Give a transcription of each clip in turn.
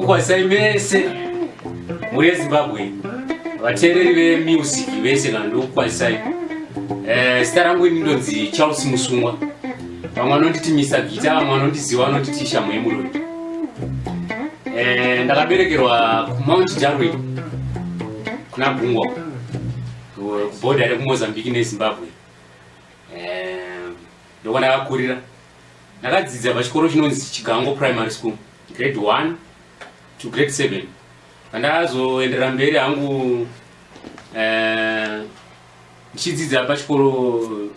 Ndokukwazisai mese mhuri yeZimbabwe, vateereri vemusic vese kana ndokukwazisai. Zita rangu ini ndonzi Charles Musungwa, vamwe vanonditi Mr Gita, vamwe vanondiziva vanonditi Shamhu yeMuroi. Ndakaberekerwa kuMount Darwin kuna Gungwa, kubhodha rekuMozambique neZimbabwe. Ndokwandakakurira. Ndakadzidza pachikoro chinonzi Chigango Primary School, grade 1 to grade 7. Pandazoenderera mberi hangu ndichidzidza pachikoro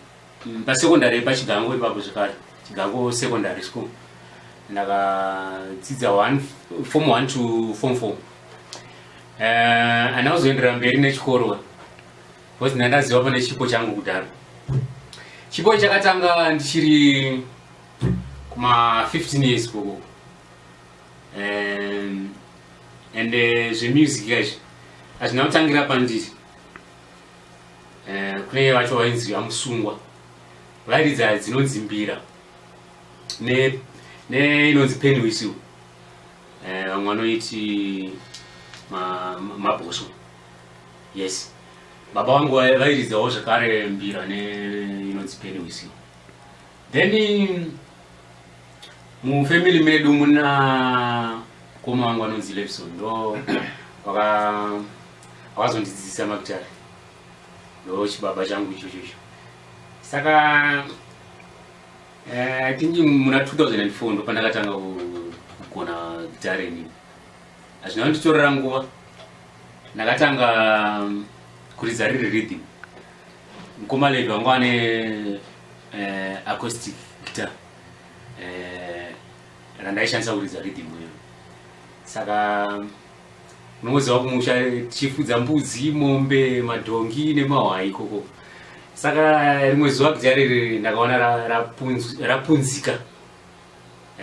pasecondary yepaChigango ipapo zvekare, Chigango Secondary School, ndakadzidza form 1 to form 4. Handina kuzoenderera mberi nechikoro because ndandaziva pane chipo changu kudhara. Chipo chakatanga ndichiri kuma 15 years koko, and zvemusic kaizvi hazvina kutangira pandiri. Kune vacho vainzi vaMusungwa, vairidza dzinonzi mbira neinonzi pen whistle, vamwe vanoiti mabhosvo. Yes, baba vangu vairidzawo zvekare mbira neinonzi pen whistle. Then mufamily medu muna mukoma wangu anonzi Levison, ndo vakazondidzidzisa magitari, ndo chibaba changu ichocho icho. Saka I think muna 2004 ndo pandakatanga kugona gitari inini. Hazvina kunditorera nguva, ndakatanga kuridza riri rhythm. Mukoma Levi wangu ane acoustic guitar randaishandisa kuridza rhythm iyo. Saka unongoziva kumusha tichifudza mbudzi, mombe, madhongi nemahwai ikoko. Saka rimwe zuva gitari riri ndakaona rapunzika,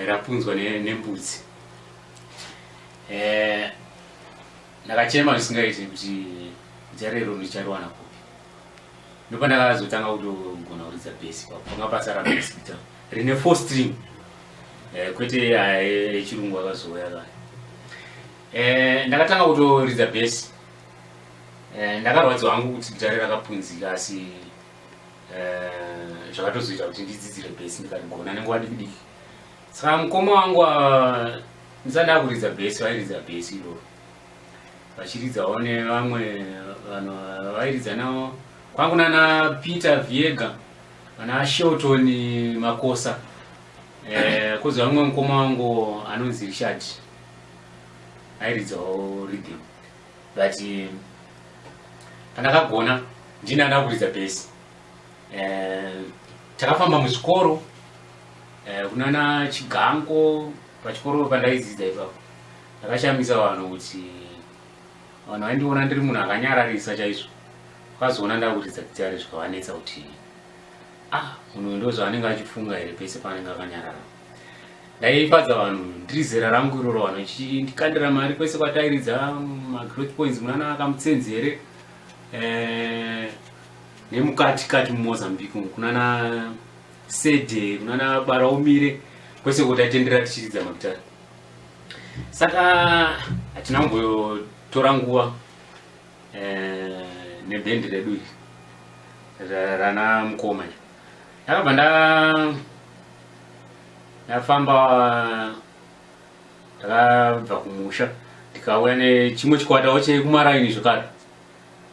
rapunzwa nembudzi. Ndakachema zvisingaiti kuti gitari iro ndichariwana kupi. Ndopandakazotanga kutogona kuridza bass. Panga pasara bass guitar rine four string, kwete aya echirungu akazouya kare. Ndakatanga kutoridza bass. Ndakarwadziwa hangu kuti gitari rakapunzika, asi zvakatozoita kuti ndidzidzire bass, ndikarigona nenguva diki diki. Saka mukoma wangu, ndisati ndakuridza bass, vairidza bass iroro, vachiridzawo nevamwe vanhu vairidza navo kwangu, nana Peter Viega, vana Shelton Makosa, kozova vamwe mukoma wangu anonzi Richard airidzawo rhythm. But pandakagona ndini anda kuridza bass. Takafamba muzvikoro, kunana Chigango, pachikoro pandaidzidza ipapo. Ndakashamisa vanhu kuti vanhu vaindiona ndiri munhu akanyararisa chaizvo, vakazoona ndakuridza gitare zvikavanetsa kuti, ah, munhu ndo zvaanenge achifunga here pese paanenge akanyarara? Ndaifadza vanhu ndiri zera rangu iroro, vanhu vachindikandira mari kwese kwatairidza, magrowth points munana Akamutsenzere, nemukati kati muMozambique, kunana Sede, kunana Baraumire, kwese kutaitendera tichiridza magitari. Saka hatina kumbotora nguva nebhendi redu iri rana mukoma iri. Ndakabva ndafamba, ndakabva kumusha ndikauya nechimwe chikwatawo chekumaraini zvekare,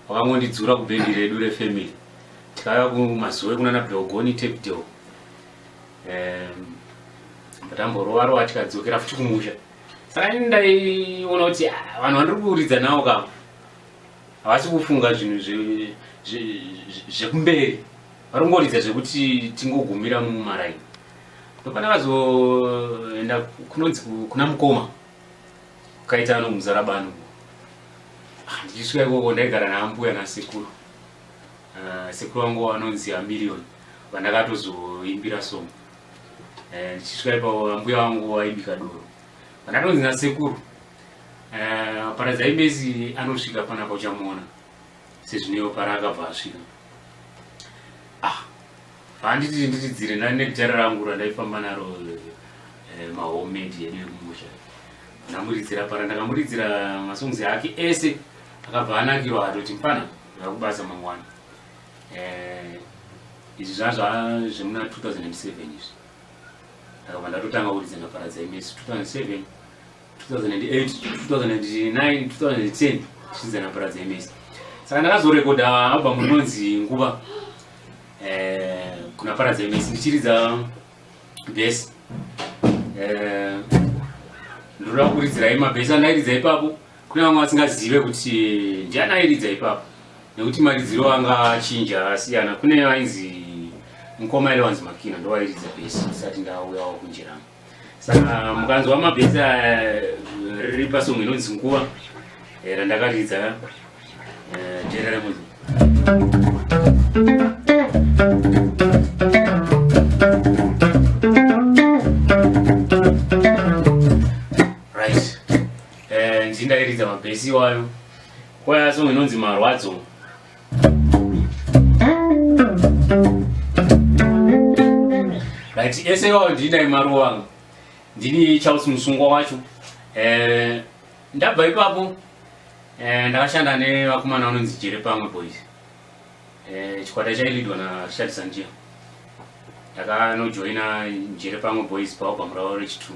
vakangondidzura kubhendi redu refamily. Tikauya kumazuva ekunana Belgoni, Tapdale, tamborova rova, tikadzokera futi kumusha. Saka ini ndaiona kuti, ah, vanhu vandiri kuridza navo kavo havasi kufunga zvinhu zvekumberi, vari kungoridza zvekuti tingogumira mumaraini. Ndopandakazoenda kunonzi kuna mukoma kukaita anoMuzarabani. Ah, ndichisvika ikoko ndaigara naambuya nasekuru. Sekuru vangu vanonzi Amillion, vandakatozoimbira song. Ndichisvika ipapo ambuya vangu vaibika doro. Vandatonzi nasekuru, Paradzai Mesi anosvika panapa, uchamuona sezvinewo para akabva asvika. Ah, handiti ndiridzire negitari rangu randaifamba naro, mahomemade yedu yekumusha. Ndamuridzira para ndakamuridzira masongs ake ese akabva anakirwa atoti mfana ndakubasa mangwana. Eh, izvi zvazva zvemuna 2007 izvi. Ndakabva ndatotanga kuridza naParadzai Mesi 2007 2008 2009 2010 tichiridza naParadzai Mesi. Saka ndakazorekodha album inonzi Nguva eh, kuna Paradzai Mesi ndichiridza bass. Eh, ndinoda kuridzirai mabhesi andairidza ipapo. Kune vamwe vasingazive kuti ndiani airidza ipapo nekuti maridziro anga achinja asiyana. Kune vainzi mukoma Elwanzi Makina ndo vairidza bhesi ndisati ndauyawo kunjerama. Saka mukanzwa mabhesi riri pasong inonzi Nguva randakaridza teerera munzi. Right. Ndini ndairidza mabhesi iwayo. Kwaya song inonzi Marwadzo. Right, ese iwayo ndini ndaimaruwa. Ndini Charles Musungwa wacho. Ndabva ipapo ndakashanda nevakomana vanonzi Jere Pamwe Boys. Chikwata chailidwa na Richard Sanjia. Ndakanojoina Jere Pamwe Boys paalbum ravo rechi2.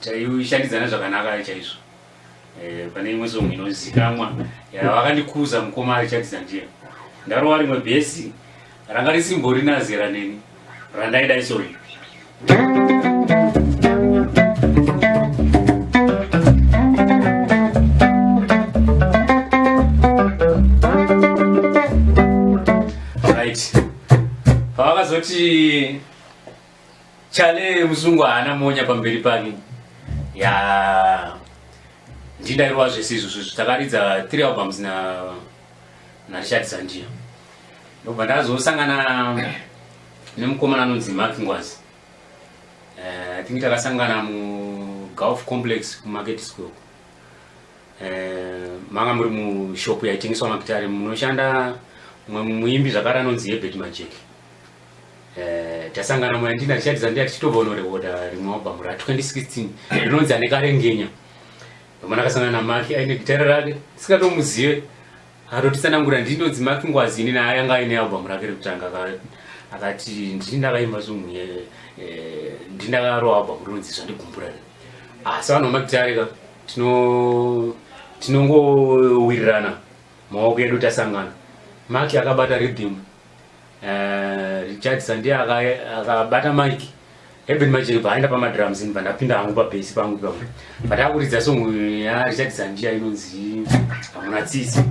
Taishandidzana zvakanaka chaizvo. Pane imwe song inozikamwa vakandikuza mukoma Richard Sanjia. Ndarova rimwe bhesi ranga risimborina zera neni randaida isori. Right. Pavakazoti Chale muzungu haana monya pamberi pake. Ya ndindairwa zvese izvozvo takaridza 3 albums na Richard Sanjia. Ndobva ndazosangana nemukomana anonzi Mark Ngwazi. I think takasangana mu Gulf Complex ku Market Square. Manga muri mu shop yaitengeswa magitare munoshanda mumwe muimbi zvakare anonzi Herbert Majek. Tasangana muyandina Richard Sanjia tichitobva unorekoda rimwe album ra 2016 rinonzi Ane Karengenya. Ndomana akasangana naMark aine gitare rake tisingatomuzive atotitsanangura ndinonzi Mark Ngwazi ini naye anga aine album rake rekutanga akati ndini ndakaimba song ndini ndakarova album rinonzi Zvandigumbura. Asi vanhu vemagitare ka tinongowirirana maoko edu tasangana. Mark akabata rhythm, Richard Sanjia akabata mic, Herbert Majek aenda pamadrums ndibva ndapinda hangu pabhesi pangu ipapo. But akuridza song ya Richard Sanjia inonzi Hamuna Tsitsi.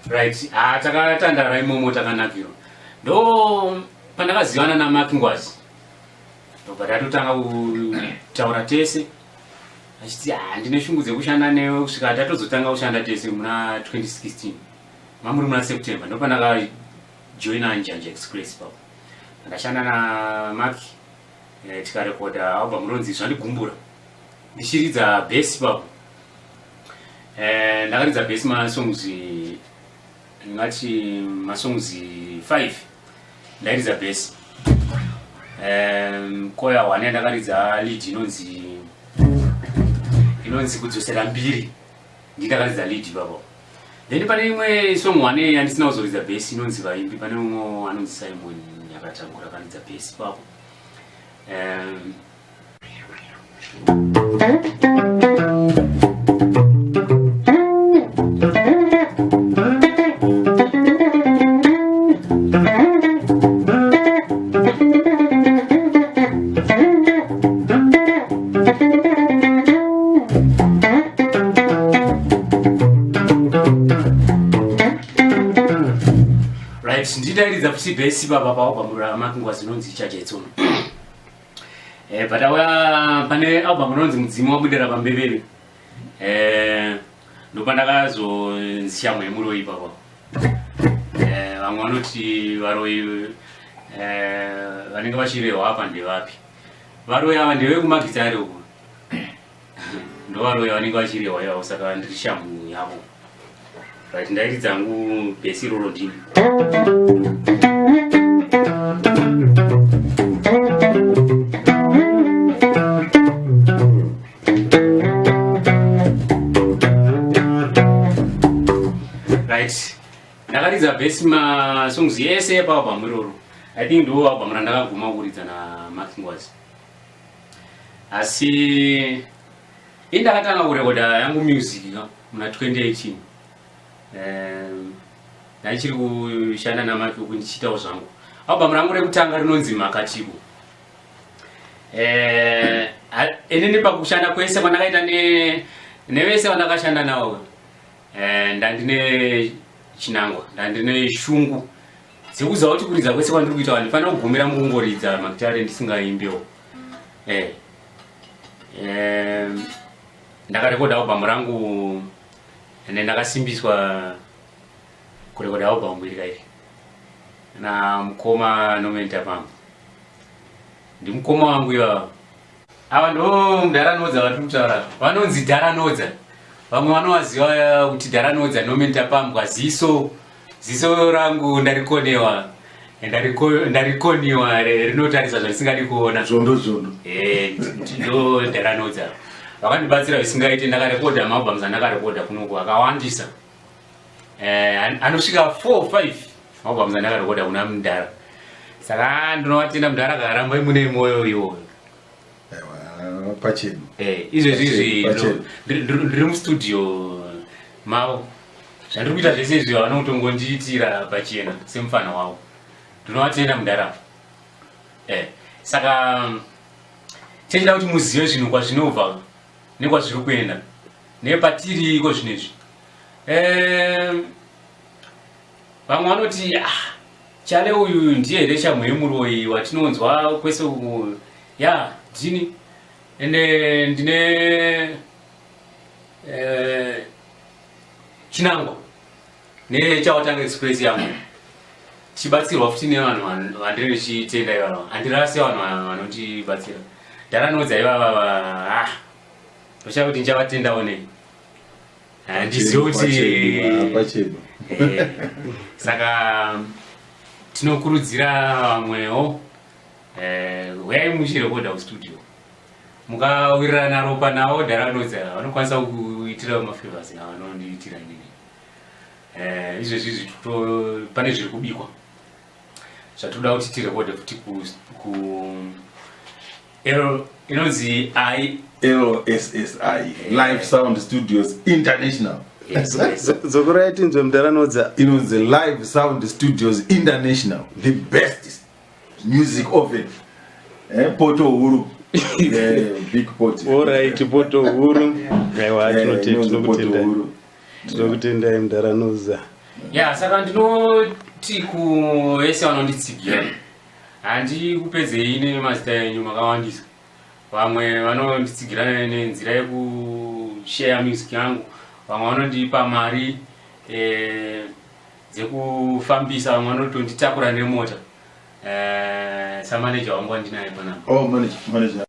Right, takatandara imomo takanakirwa. Ndo pandakazivana naMark Ngwazi. Ndobva tatotanga kutaura tese. Achiti ndine shungu dzekushanda newe kusvika tatozotanga kushanda tese muna 2016. Mamuri muna September ndo pandakajoina Njanja Express papo. Ndakashanda na Mark tikarekoda album rinonzi Zvandigumbura. Ndichiridza bass papo. Ndakaridza bass masongs ndingati masongs 5 ndairidza bass. Koya 1 yandakaridza lead inonzi Kudzosera Mbiri. Ndindakaridza lead ipapo. Then pane imwe song 1 yandisina kuzoridza bass inonzi Vaimbi. Pane umwe anonzi Simon Nyakatangura akaridza bass ipapo. Right, ndidairidza futi bhesi baba paalbum raMark Ngwazi inonzi Chajetsono. But auya pane album inonzi Mudzimu Wabudira Pambeveve. Ndopandakazonzi shamwe yemuroyi ipapo. Vamwe vanoti varoyi vanenge vachirehwa apa ndevapi? Varoyi ava ndevekumagitare uku. Ndovaroyi vanenge vachirehwa ivavo, saka ndiri shamhu yavo. Right, ndairidza hangu bhesi iroro ndini. Right, ndakaridza bhesi masongs yese epaalbum iroro. I think ndo album randakaguma kuridza naMark Ngwazi. Asi ini ndakatanga kurekoda yangu music ka muna 2018. Ndaichiri kushanda naMark uku ndichiitawo zvangu. Album rangu rekutanga rinonzi Makatiko. Inini pakushanda kwese kwandakaita nevese vandakashanda navo, ndandine chinangwa, ndandine shungu dzekuziva kuti kuridza kwese kwandiri kuita handifanira kugumira mukungoridza magitare ndisingaimbewo. Ndakarekodha album rangu ende ndakasimbiswa kurekodha album iri kairi namukoma Nomenta Pambo. Ndimukoma wangu ivava. Ava ndo mudharanodza vatiri kutaura, vanonzi Dharanodza. Vamwe vanovaziva kuti Dharanodza Nomenta Pambwa. Ziso rangu ndarikonewa, ndarikoniwa, rinotarisa zvandisingadi kuona. Zvondo zvondo. Ndo Dharanodza vakandibatsira zvisingaiti. Ndakarekodha maalbums andakarekodha kunoku akawandisa, anosvika 4 5 maalbums andakarekodha kuna mudhara. Saka ndinovatenda mudhara, karambai mune mwoyo iwoyo. Aiwa, pachena. Izvezvi izvi Pachena. ndiri mustudio mavo. Zvandiri kuita zvese izvi vanotongondiitira pachena semufana wavo. Ndinovatenda mudhara. Saka techida kuti muzive zvinhu kwazvinobva nekwazviri kuenda nepatiri iko zvinezvi. Vamwe vanoti, ah, Chale uyu ndiye here shamhu yemuroyi watinonzwa kwese uku? Ya, ndini, ende ndine chinangwa neChawatanga Express yangu, tichibatsirwa futi nevanhu vandiri ndichitenda ivava. Handirasi vanhu vanotibatsira. Ndaranodza ivava ah, ndoshaya kuti ndichavatendawo nei, handizivi kuti Pachena. Saka tinokurudzira vamwewo, huyai muchirekodha kustudio. Mukawirirana ropa navo Dharanodza, vanokwanisa kuitira mafavors avanondiitira inini. Izvezvi izvi pane zviri kubikwa zvatoda kuti tirekodhe futi ku inonzi I LSSI, Live Sound Studios International. Yes. Dzokorai tinzwe, Mudaranodza. Inonzi Live Sound Studios International, the best music oven, poto huru, big pot. Alright, poto huru. Aiwa, Inonzi poto tinokutendai. huru. Tinokutendai, Mudaranodza. Ya, saka ndinoti kuvese vanonditsigira, handikupedzei nemazita enyu, makawandisa. Vamwe vanonditsigira nenzira yekushare music yangu, vamwe vanondipa mari dzekufambisa, vamwe vanotonditakura nemota, samaneja wangu wandinaye panapa. Oh, manager, manager.